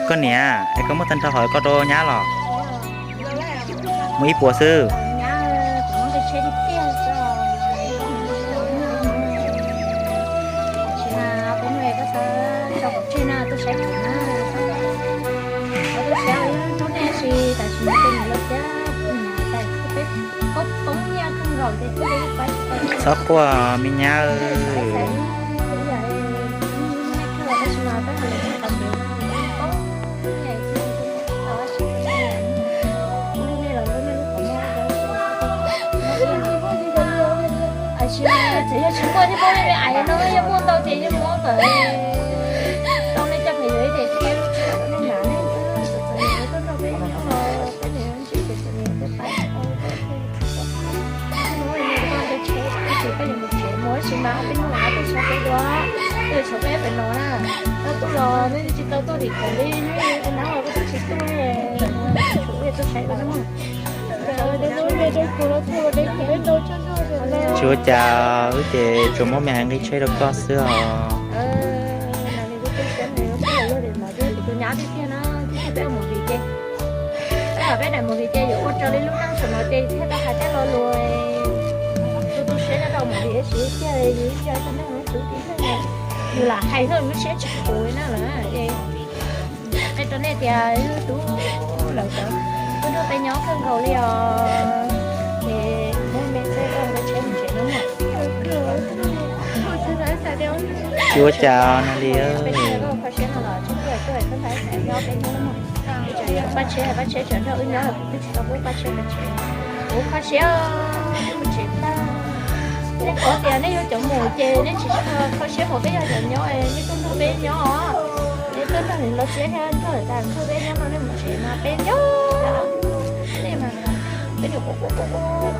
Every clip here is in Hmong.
Koj niam, es koj muab tag nrho hov koj rau nyab los? Muaj ib puas xwb. Txhob quaj me nyab. Tsis ua cas, wb ces tsuas muab me hais nqi tsheb rau koj xwb os. Yus lam hais lub siab tsis pum na lawm. Qhia rau nej tias yus tub lawv cov tub nrog peb nyob kawg nkaus li os. Ces muab me txhawb koj nqa tsheb mus tsev no. Tsis ua cas no li. Peb tsis kho siab no los tsis tuaj tuaj koj nqa tsheb nyob peb nyob. Pab tsheb pab tsheb tseem nrog wb nyob, kuv twb tsis tau pub pab tsheb pab tsheb. Kuv kho siab mus tsev tag. Nej qhov tias nej yog cov mus ces nej tsis kho siab, qhov peb yog cov nyob nej tuaj nrog peb nyob. Nej tuaj nrog niam laus txiv thiab nrog lawv tas nrog peb nyob no nej mus tsev mas peb nyob. Nej mas peb nyob quaj quaj quaj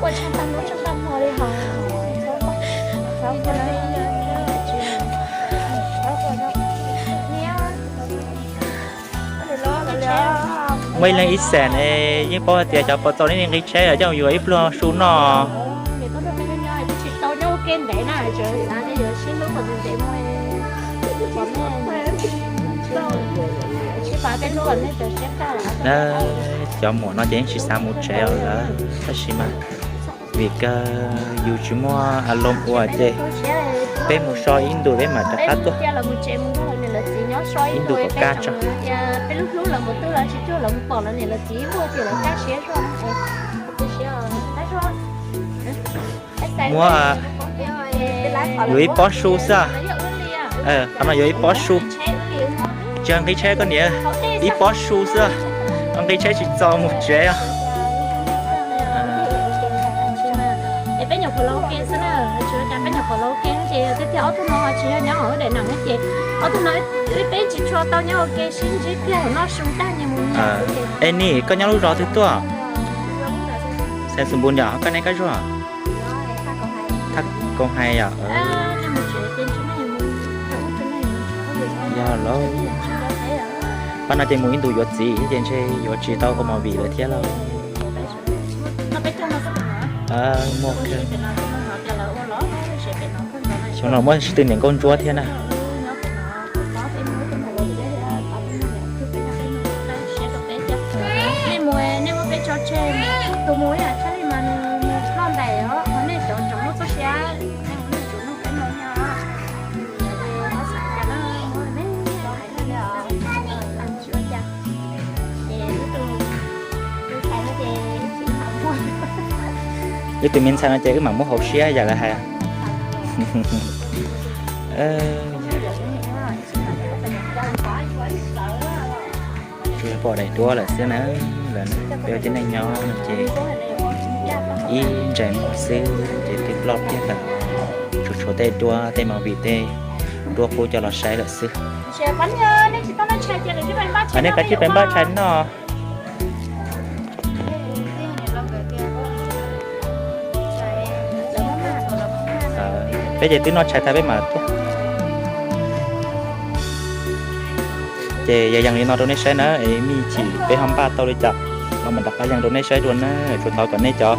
quaj tsheej tag hnub tsheej tag hmo li hos. Muaj ib leeg ib xees es yeej paub hais tias xyov puas txaus nej nqi tsheb los coj mus yuav ib pluag su noj. Cov muam no ces yeej tsis xav mus tsev os lawm, tab sis mas vim kawg yus tsis muaj a loo ua ces peb mus so ib ntus peb mam rov qab tuaj. Ib ntus kom kaj tso. Muab yuav ib pob su xwb. Qhov no yuav ib pob su. Tsis nqi tsheb koj niam, ib pob su xwb. Nqi tsheb tsis txaus mus tsev os. Es peb nyuam qhuav los ua ke xwb na, tsis ua cas, peb nyuam qhuav los ua ke ces tiag tiag ob tug no tsis yog nyob hauv daim neem ces ob tug no peb tsis tshua tau nyob ua ke sib ntsib kiag, noj su tag nyias mus nyias. Es nim koj nyob lub zos twg tuaj? Xeev Xwm Npum yom, koj neb Kab Zuag? Thaj Koom Hais yom. Yog lawm. Pab no ces mus ib ntus yuav txiv ces ntshe yuav tsis tau ua movie lawm thiab lauj. Muaj kawg. Xyoo no muaj sib tw niam nkauj ntsuab thiab na. Ib tug me ntxhais no ces wb mam muab hauv siab yam lawv hais. Tsuas pom daim duab lawm xwb na. Peb ua tib neeg nyob no ces ib ntsais muag xwb ces twb ploj kiag lawm. Tshuav tshuav tej duab tej movie tej duab qub coj los saib lawm xwb. Nej kav tsij pab npaj tshais noj. Peb ces twb noj tshais tag peb mam tuaj. Ces yog yees li no rau nej saib na, es me chim peb ho npaj tau li cas los mam rov qab yees rau nej saib dua na. Tsuas thov kom nej cov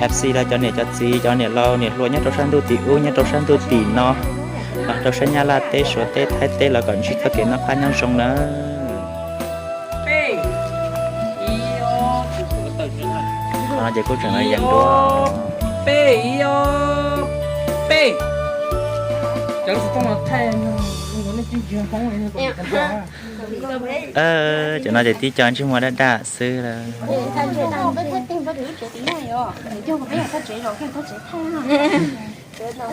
F C los cov niam cov txiv, cov niam laus niam hluas nyob rau sab ntuj tim ub nyob rau sab ntuj tim no, Rau sab Nyab Laj teb, Suav teb, Thaib teb los kom ntsib txoj kev noj qab nyob zoo na. Qhov no ces kuj tseem los yees dua. Cov no ces tib co ntsej muag daj daj xwb lawm.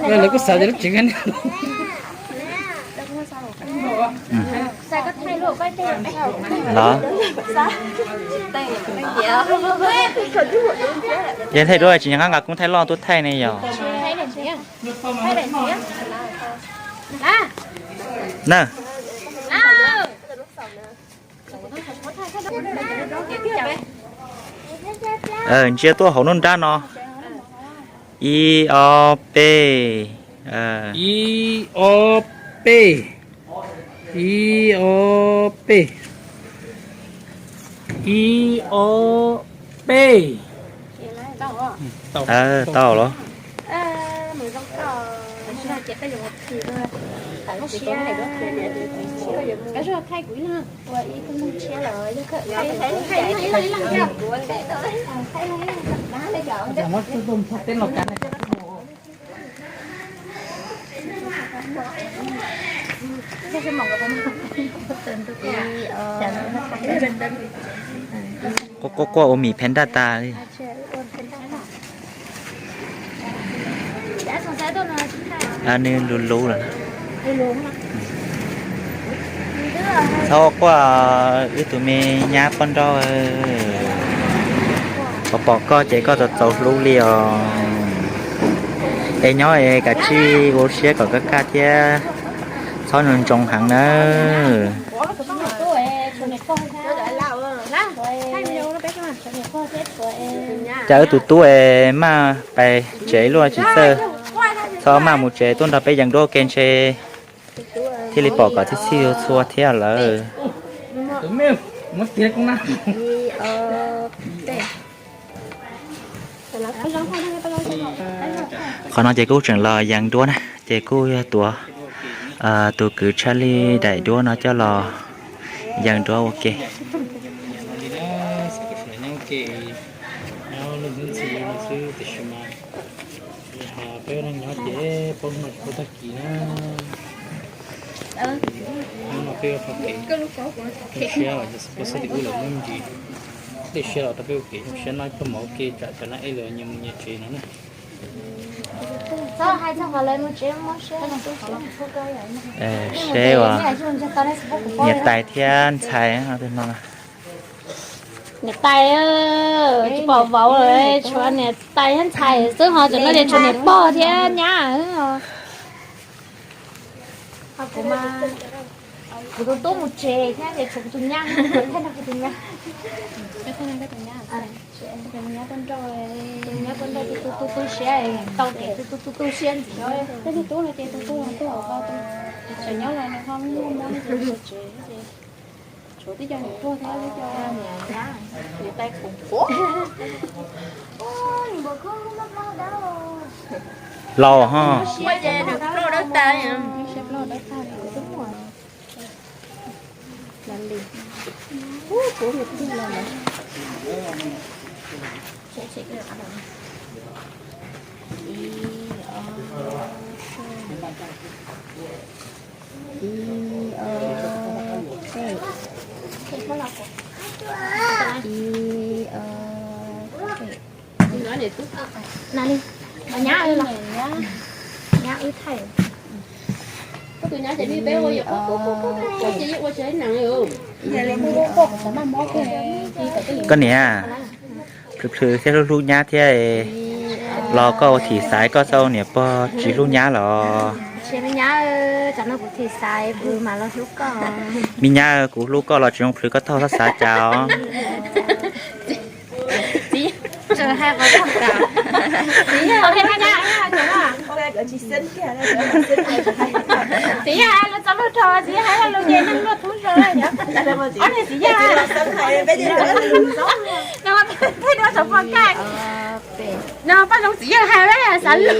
Lawv kuj xav tias lub tsev los. Yog thaij duab tsis nco qab nqa koob thaij loj tuaj thaij ne yog. Na. Ntsia tuaj hauv lub nrab no. Ib ob peb. Ib ob peb. Ib ob peb. Ib ob peb. Tau los. Quaj quaj quaj ua mis phev ntaj tas li. Nws lus lus lawm. Txhob quaj, wb tus me nyab poj nrauj, pom pom koj ces koj txaus txaus hlub li os. Es nyob es kav tsij ua siab kom kaj kaj thiab txhob ntsoov ntsoov heev nawb. Cas wb tus tub es maj pais tsev luaj tsis txawj, txhob maj mus tsev, tuaj nrog peb yees duab ua ke ntshe thiaj li pom kom txhij txhij txhua thiab lawm. Qhov no ces kuj tseem los yees duab na, ces kuj yog tuav tus kwv Charlie daim duab no coj los yees duab ua ke. Peb ua neej nyob ces paub hnub no tsis paub tag kis na. Hnub no peb ua tau kev zoo siab los yog xwb peb xub tim ub los muaj me ntsis dej siab los tau peb ua kev zoo siab noj ib pluag mov ua ke tsam cov nab ej lawv nyias mus nyias tsev no na. Seb uas niam tais thiab ntxhais no. Niam tais, tsis pom vauv lawm, tshuav niam tais thiab ntxhais xwb ho, tam no ces tshuav niam pog thiab nyab. Kuv tus tub mus tsev thiab ces tshuav kuv tus nyab, kuv thiaj nrog kuv tus nyab. Tus nyab poj nrauj, tus nyab poj nrauj tu tu tu siab, tau kev tu tu tu siab ntxim. Tus tub no ces tus tub no tuaj hauv ko, tam nyob los nws ho muaj mob, nws tsev ces tshuav tib co niam pog thiab tib co niam tais. Laus ho. Ib, ob, peb. Ib, ob, peb. Na li, nyab wb los, nyab wb thaij. Ib, ob, peb. Koj niam, plhws plhws thiab hlub hlub nyab thiab los koj ua thim xaiv koj txoj niam pog tsis hlub nyab los? Tsis, me nyab, tsam no kuv thim xaiv kuv mam los hlub koj. Me nyab, kuv hlub koj los tsis zoo plhws koj taub hau, txhob xav cas os. Txiv yog, txiv yog, lawv txo luag rog, txiv yog hais lus ces neeg luag thub zoo. Ob niag txiv yog, no, peb duab tsov pog kaj, no, poj zoo txiv yog hais peb xav lus.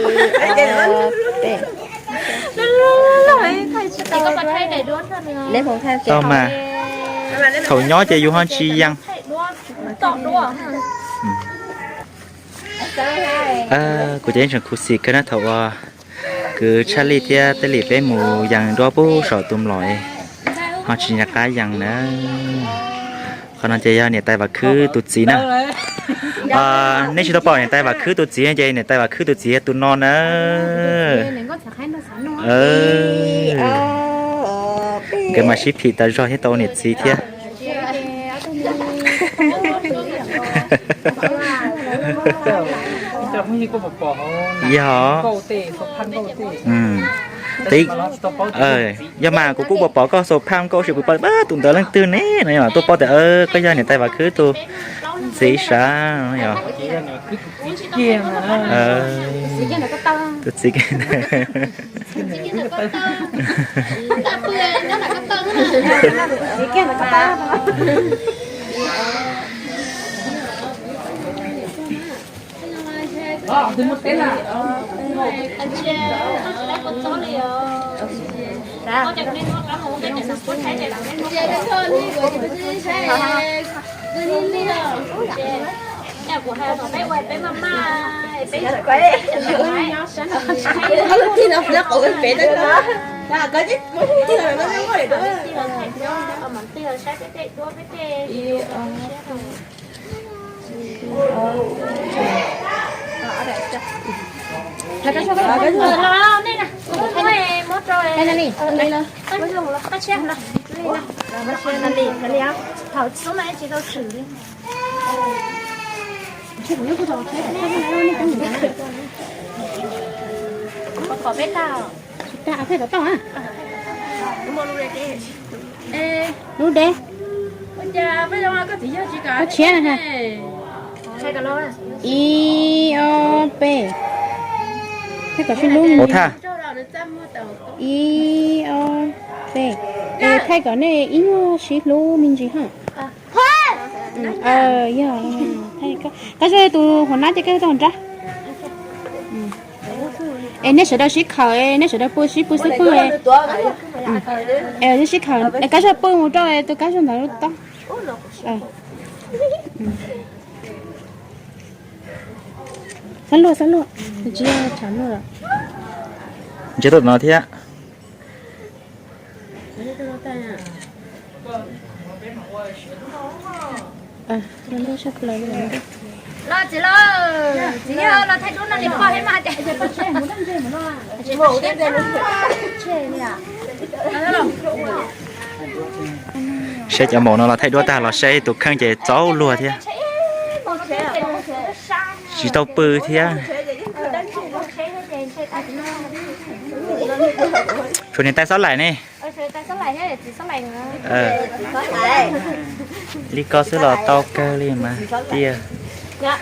Tau mas, thaum nyob ces yus ho tsis yees. Kuv ces yeej tseem khuv xim kawg na thaum uas kwv Tshaj Lij thiab Teb Lis peb mus yees duab pub saum tus mlom, ho tsis nco qab yees na. Qhov no ces yog niam tais Vam Khwb tus txiv na. Nej tsis tau pom niam tais Vam Khwb tus txiv ces niam tais Vam Khwb tus txiv yog tus no na. Nkawd mas sib phim tas zog thiab tau niam txiv thiab. Yog, yog mas kuv kuj pom pom koj xaus phaj nkauj ces kuv pom tus ntawd leej twg ne no yog tuaj paub tias koj yog niam tais Vam Khwb tus txiv sav no yog. Tus txiv. Kuv hais peb ua peb maj maj, peb lub tij no lawv qauv pem teb no, koj tij no tij no thaij duab, mam tij saib peb tej duab peb tej. Los nej na, muab rau, thaum txub mas tsis tau tshwm li. Pom peb tag. Tsis tau, thaij kom tau na. Lub deb. Koj tshiab na. Ib ob peb. Thaij kom sib hlub me ntsis. Ib ob peb. Es thaij kom nej ib nyuag sib hlub me ntsis ha. Yog, koj zoo tus hauv nab ces koj tau nrab. Es nej sawv daws sib khawm, nej sawv daws pw sib pw xwb pw. Sib khawm, kab zog pw mus rau tus kab zog ntawd lub tob. Xab luaj, xab luaj, tsis yog tshav luaj. Ntsia tuaj no thiab. Los txiv, los txiv, los thaij duab no niam pog thiab mas. Saib cov maum no los thaij duab tag los saib tus kheej ces txaus luag thiab. Tsis tau pw thiab. Tshuav niam tais Xob Laim ne. Li ko xwb los tau kawg li mas tiag. Qhov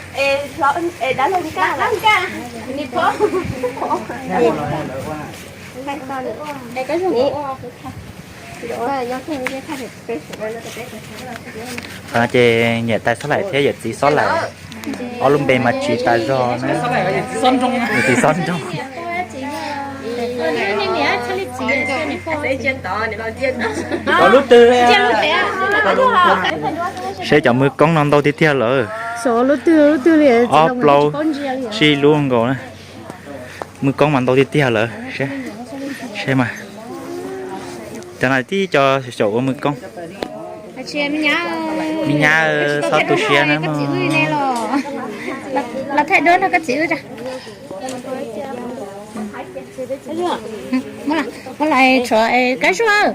no ces niam tais Xob Laim thiab yawm txiv Xob Laim, ob lub npe mas tsis tas zog na. Yawm txiv Xob Nroog. Saib cov mws koob no ntau tiag tiag lawm. Ob plaub tsib lub nkaus na. Mws koob mas ntau tiag tiag lawm. Saib mas, cov no tib co xyaum ua mws koob. Me nyab, txhob tu siab na mog. Los thaij duab no koj txiv wb. Muab los tshuav, Kab Zuag,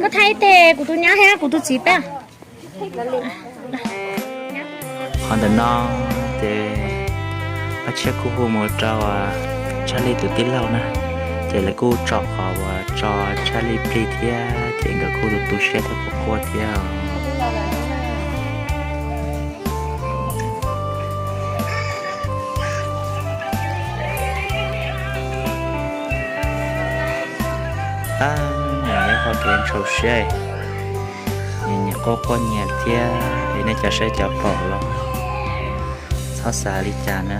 koj thaij ib teg kuv tus nyab thiab kuv tus txiv peb. Qhov ntawm no ces pab tshiab kuj hu mus rau Tshaj Lij tus tij laug na, ces lawv kuj tso qhov uas tso Tshaj Lij plig thiab ces nkawd kuj tu tu siab thiab quaj quaj thiab. Ab, nyob hauv kev ntshau siab, nyias quaj quaj nyias thiab, es nej cov saib cov pom los txhob xav li cas na.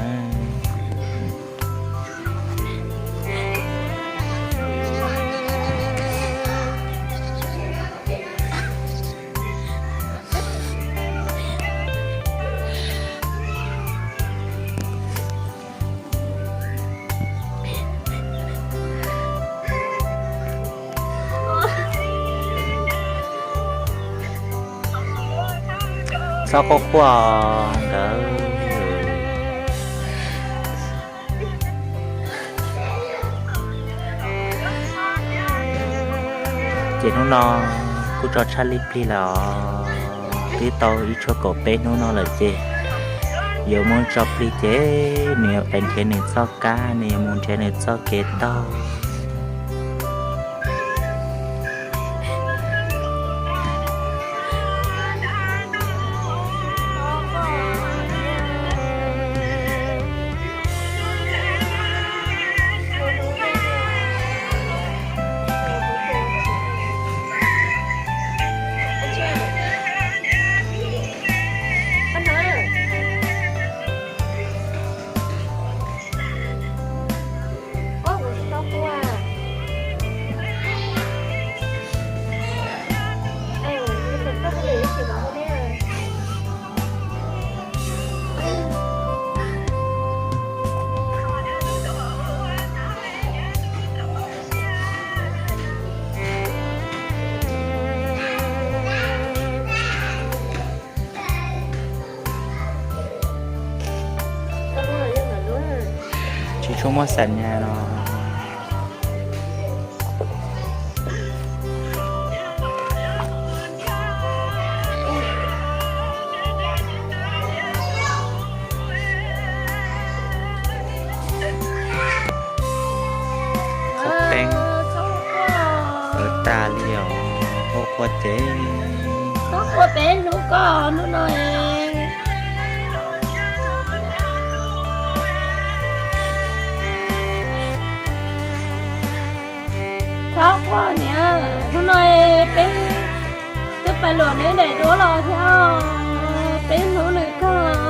Txhob quaj quaj nkawd. Ces hnub no kuj tso Tshaj Lij plig lawm os, twb tau ib tshuab kaum peb hnub no lawm ces yuav muab tso plig ces nws yuav pais nrhiav nws txoj kab, nws yuav mus nrhiav nws txoj kev taug. Tsis tshua muaj xam nyas no. Txhob peeb, tawv tas li os, quaj quaj ces. Txhob quaj peb hnub koj hnub no. Txhob quaj niam, hnub no peb twb pais luam neb daim duab los thiab, peb hnub nws kawg.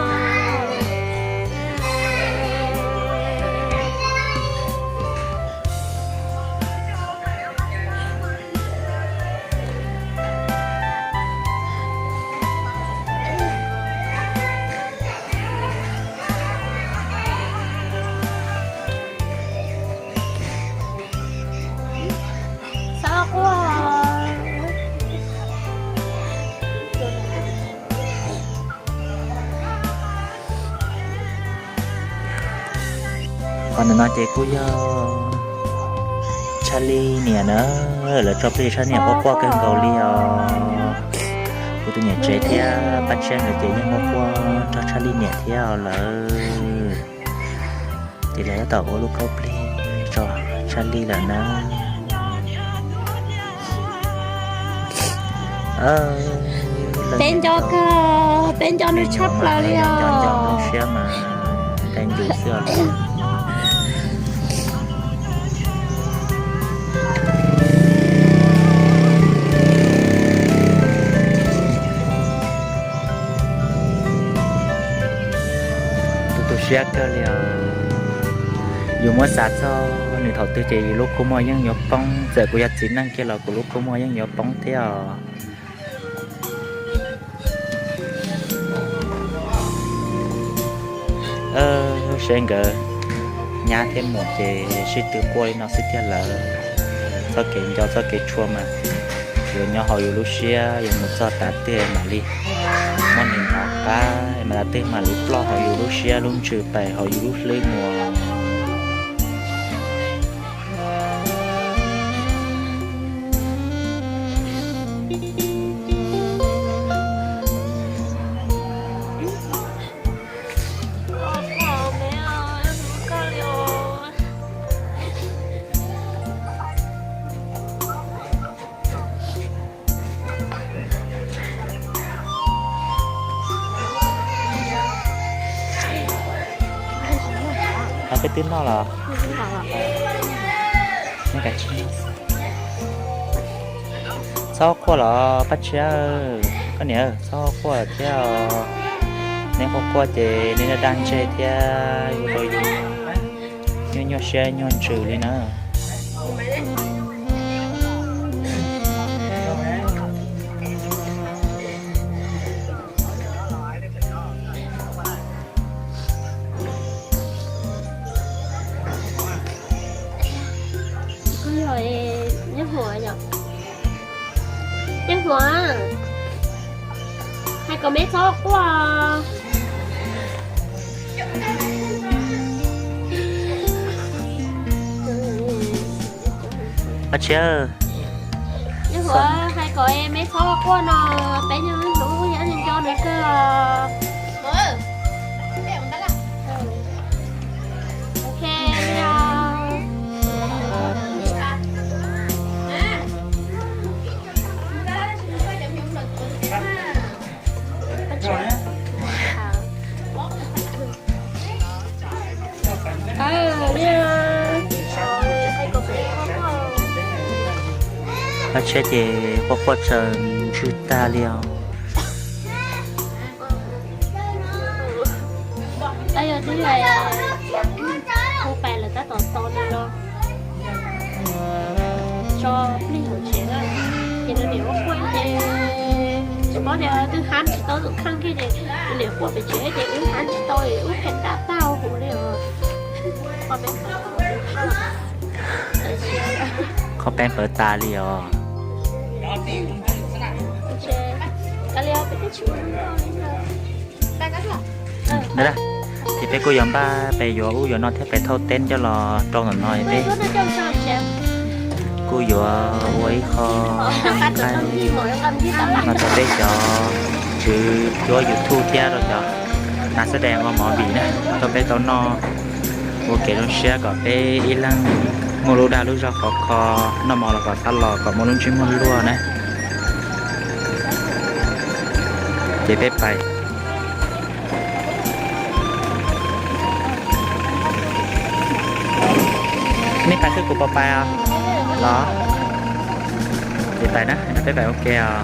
Txhob quaj. Qhov ntawm no ces kuj yog Tshaj Lij niam na, lawv tso plig Tshaj Lij niam quaj quaj kawg nkaus li os. Kuv tus niam tsev thiab Paj Tshiab nkawd ces yeej quaj quaj nrog Tshaj Lij niam thiab lawm. Ces lawv tab tom ua lub khaub plig tso Tshaj Lij lawm na. Peb nco kawg, peb nco nws tshaj plaws li os. Siab mas ntees ntus xwb os. Tu tu siab kawg li os. Yus muab xav txog nws thaum twg ces yus lub kua muag yeej yuav poob, txawm kuv yog txiv neej kiag los kuv lub kua muag yeej yuav poob thiab os. Seb nkawd nyab thiab muam ces sib tw quaj li no xwb tiag lawm. Txoj kev nco txoj kev tshua mas yuav nyob hauv yus lub siab, yuav mus txog tav twg mam li muab nws hnov qab, mas tav twg mam li ploj hauv yus lub siab lub ntsws, pais hauv yus lub hlwb mus. Peb twb noj los? Txhob quaj los Paj Tshiab, koj niam, txhob quaj thiab os. Neb quaj quaj ces neb dag ntseg thiab ua rau yus nyuaj nyuaj siab nyuaj ntsws li na. Nyob hua, nyob hua, hais Kom me txhob quaj. Ab tsi, hais kom me txhob quaj no, peb nyob hlub nyob nco nws kawg. Ok, Ab tsi ces quaj quaj tsaws ntswg tag li os. Yog twb hu pais lawm tab tom tau li los tso plig hauv tsev na. Ces nws niam ua quaj ces tsis paub tias twb hab tsis tau tus kheej kiag ces nws niam quaj pem tsev ces wb hab tsis tau es wb pheej dam tag huv li os. Qhov peeb pawv tas li os. Ces peb kuj yuav npaj pem yuav ub yuav no thiab pem thauj teb coj los rau ntawm no peb kuj yuav ua ib qho no rau peb cov tswv cuab YouTube thiab rau cov nas xab des ua movie na, rau peb tau noj ua kev zoo siab kom peb ib leeg muaj lub dag lub zog khov kho, noj mov los kom xab los kom muaj lub ntsej muag luag na. Ces peb pais. Nej pais xwb kuv puas pais os? Los ces pais na, peb pais ua ke os.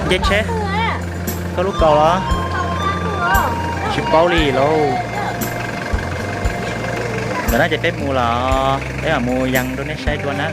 Nce tsheb, koj lub kaus los? Tsis paub li lauj. Ntawm no ces peb mus los peb mam mus yees rau nej saib dua na.